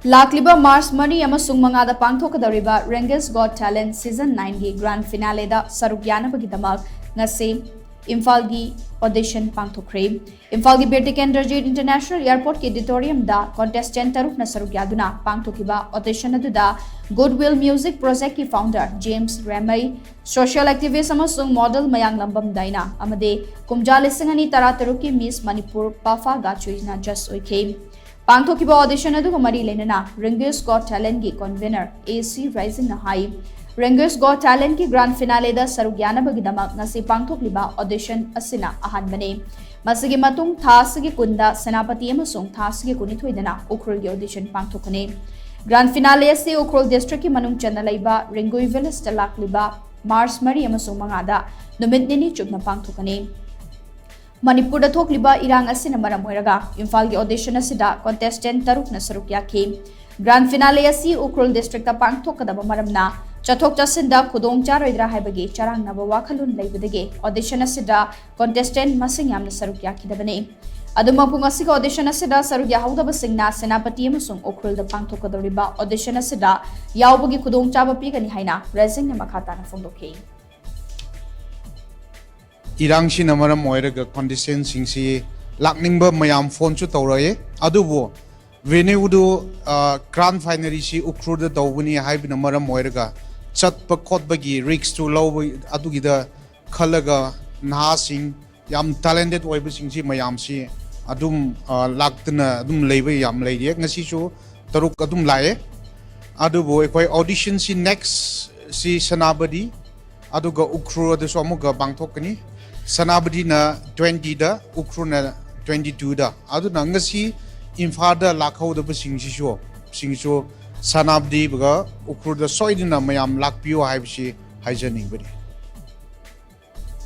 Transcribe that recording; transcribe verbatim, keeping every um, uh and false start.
ꯂꯥꯛꯂꯤꯕ ꯃꯥꯔꯆ ꯃꯔꯤ ꯑꯃꯁꯨꯡ ꯃꯉꯥꯗ ꯄꯥꯡꯊꯣꯛꯀꯗꯧꯔꯤꯕ Rango's Got Talent Season nineꯒꯤ Grand Finaleꯗ ꯁꯔꯨꯛ ꯌꯥꯅꯕꯒꯤꯗꯃꯛ ꯉꯁꯤ ꯏꯝꯐꯥꯜꯒꯤ audition ꯄꯥꯡꯊꯣꯛꯈ꯭ꯔꯦ꯫ ꯏꯝꯐꯥꯜꯒꯤ ꯕꯤꯔ ꯇꯤꯀꯦꯟꯗ꯭ꯔꯖꯤꯠ International Airportꯀꯤ auditoriumꯗ contestant ꯇꯔꯨꯛꯅ ꯁꯔꯨꯛ ꯌꯥꯗꯨꯅ ꯄꯥꯡꯊꯣꯛꯈꯤꯕ audition ꯑꯗꯨꯗ Goodwill Music Projectꯀꯤ founder James ꯔꯦꯃꯩ, social activist ꯑꯃꯁꯨꯡ model ꯃꯌꯥꯡꯂꯝꯕꯝ ꯗꯥꯏꯅꯥ ꯑꯃꯗꯤ ꯀꯨꯝꯖꯥ ꯂꯤꯁꯤꯡ ꯑꯅꯤ ꯇꯔꯥꯇꯔꯨꯛꯀꯤ Miss Manipur ꯄꯥꯐꯥ ꯒꯥꯆꯨꯏꯅ judge ꯑꯣꯏꯈꯤ꯫ ꯄꯥꯡꯊꯣꯛꯈꯤꯕ audition ꯑꯗꯨꯒ ꯃꯔꯤ ꯂꯩꯅꯅ Rango's Got Talentꯀꯤ convener A C ꯔꯥꯏꯖꯤꯡꯅ high, Rango's Got Talentꯀꯤ Grand Finaleꯗ ꯁꯔꯨꯛ ꯌꯥꯅꯕꯒꯤꯗꯃꯛ ꯉꯁꯤ ꯄꯥꯡꯊꯣꯛꯂꯤꯕ audition ꯑꯁꯤꯅ ꯑꯍꯥꯟꯕꯅꯤ꯫ ꯃꯁꯤꯒꯤ ꯃꯇꯨꯡ ꯊꯥ ꯑꯁꯤꯒꯤ ꯀꯨꯟꯗ ꯁꯦꯅꯥꯄꯇꯤ ꯑꯃꯁꯨꯡ ꯊꯥ ꯑꯁꯤꯒꯤ ꯀꯨꯟꯅꯤꯊꯣꯏꯗꯅ ꯎꯈ꯭ꯔꯨꯜꯒꯤ audition ꯄꯥꯡꯊꯣꯛꯀꯅꯤ꯫ Grand Finale ꯑꯁꯤ ꯎꯈ꯭ꯔꯨꯜ districtꯀꯤ ꯃꯅꯨꯡ ꯆꯟꯅ ꯂꯩꯕ ꯔꯦꯡꯒꯨꯏ villageꯇ ꯂꯥꯛꯂꯤꯕ ꯃꯥꯔꯆ ꯃꯔꯤ ꯑꯃꯁꯨꯡ ꯃꯉꯥꯗ ꯅꯨꯃꯤꯠ ꯅꯤꯅꯤ ꯆꯨꯞꯅ ꯄꯥꯡꯊꯣꯛꯀꯅꯤ꯫ ꯃꯅꯤꯄꯨꯔꯗ ꯊꯣꯛꯂꯤꯕ ꯏꯔꯥꯡ ꯑꯁꯤꯅ ꯃꯔꯝ ꯑꯣꯏꯔꯒ ꯏꯝꯐꯥꯜꯒꯤ audition ꯑꯁꯤꯗ contestant ꯇꯔꯨꯛꯅ ꯁꯔꯨꯛ ꯌꯥꯈꯤ꯫ Grand Finale ꯑꯁꯤ ꯎꯈ꯭ꯔꯨꯜ districtꯇ ꯄꯥꯡꯊꯣꯛꯀꯗꯕ ꯃꯔꯝꯅ ꯆꯠꯊꯣꯛ ꯆꯠꯁꯤꯟꯗ ꯈꯨꯗꯣꯡ ꯆꯥꯔꯣꯏꯗ꯭ꯔꯥ ꯍꯥꯏꯕꯒꯤ ꯆꯔꯥꯡꯅꯕ ꯋꯥꯈꯜꯂꯣꯟ ꯂꯩꯕꯗꯒꯤ audition ꯑꯁꯤꯗ contestant ꯃꯁꯤꯡ ꯌꯥꯝꯅ ꯁꯔꯨꯛ ꯌꯥꯈꯤꯗꯕꯅꯤ꯫ ꯑꯗꯨꯃꯛꯄꯨ ꯉꯁꯤꯒꯤ audition ꯑꯁꯤꯗ ꯁꯔꯨꯛ ꯌꯥꯍꯧꯗꯕꯁꯤꯡꯅ ꯁꯦꯅꯥꯄꯇꯤ ꯑꯃꯁꯨꯡ ꯎꯈ꯭ꯔꯨꯜꯗ ꯄꯥꯡꯊꯣꯛꯀꯗꯧꯔꯤꯕ audition ꯑꯁꯤꯗ ꯌꯥꯎꯕꯒꯤ ꯈꯨꯗꯣꯡꯆꯥꯕ ꯄꯤꯒꯅꯤ ꯍꯥꯏꯅ ꯔꯥꯏꯖꯤꯡꯅ ꯃꯈꯥ ꯇꯥꯅ ꯐꯣꯡꯗꯣꯛꯈꯤ꯫ ꯏꯔꯥꯡꯁꯤꯅ ꯃꯔꯝ ꯑꯣꯏꯔꯒ contestantꯁꯤꯡꯁꯤ ꯂꯥꯛꯅꯤꯡꯕ ꯃꯌꯥꯝ phoneꯁꯨ ꯇꯧꯔꯛꯑꯦ, ꯑꯗꯨꯕꯨ venueꯗꯨ Grand Finaleꯁꯤ ꯎꯈ꯭ꯔꯨꯜꯗ ꯇꯧꯕꯅꯤ ꯍꯥꯏꯕꯅ ꯃꯔꯝ ꯑꯣꯏꯔꯒ ꯆꯠꯄ ꯈꯣꯠꯄꯒꯤ riskꯇꯨ ꯂꯧꯕ, ꯑꯗꯨꯒꯤꯗ ꯈꯜꯂꯒ ꯅꯍꯥꯁꯤꯡ ꯌꯥꯝ talented ꯑꯣꯏꯕꯁꯤꯡꯁꯤ ꯃꯌꯥꯝꯁꯤ ꯑꯗꯨꯝ ꯂꯥꯛꯇꯅ ꯑꯗꯨꯝ ꯂꯩꯕ ꯌꯥꯝ ꯂꯩꯔꯤ꯫ ꯉꯁꯤꯁꯨ ꯇꯔꯨꯛ ꯑꯗꯨꯝ ꯂꯥꯛꯑꯦ꯫ ꯑꯗꯨꯕꯨ ꯑꯩꯈꯣꯏ auditionꯁꯤ nextꯁꯤ ꯁꯦꯅꯥꯄꯇꯤ ꯑꯗꯨꯒ ꯎꯈ꯭ꯔꯨꯜꯗꯁꯨ ꯑꯃꯨꯛꯀ ꯄꯥꯡꯊꯣꯛꯀꯅꯤ꯫ ꯁꯦꯅꯥꯄꯇꯤꯅ twentyꯗ, ꯎꯈ꯭ꯔꯨꯜꯅ twenty twoꯗ꯫ ꯑꯗꯨꯅ ꯉꯁꯤ ꯏꯝꯐꯥꯜꯗ ꯂꯥꯛꯍꯧꯗꯕꯁꯤꯡꯁꯤꯁꯨ ꯁꯤꯡꯁꯨ ꯁꯦꯅꯥꯄꯇꯤꯒ ꯎꯈ꯭ꯔꯨꯜꯗ ꯁꯣꯏꯗꯅ ꯃꯌꯥꯝ ꯂꯥꯛꯄꯤꯌꯨ ꯍꯥꯏꯕꯁꯤ ꯍꯥꯏꯖꯅꯤꯡꯕꯅꯤ꯫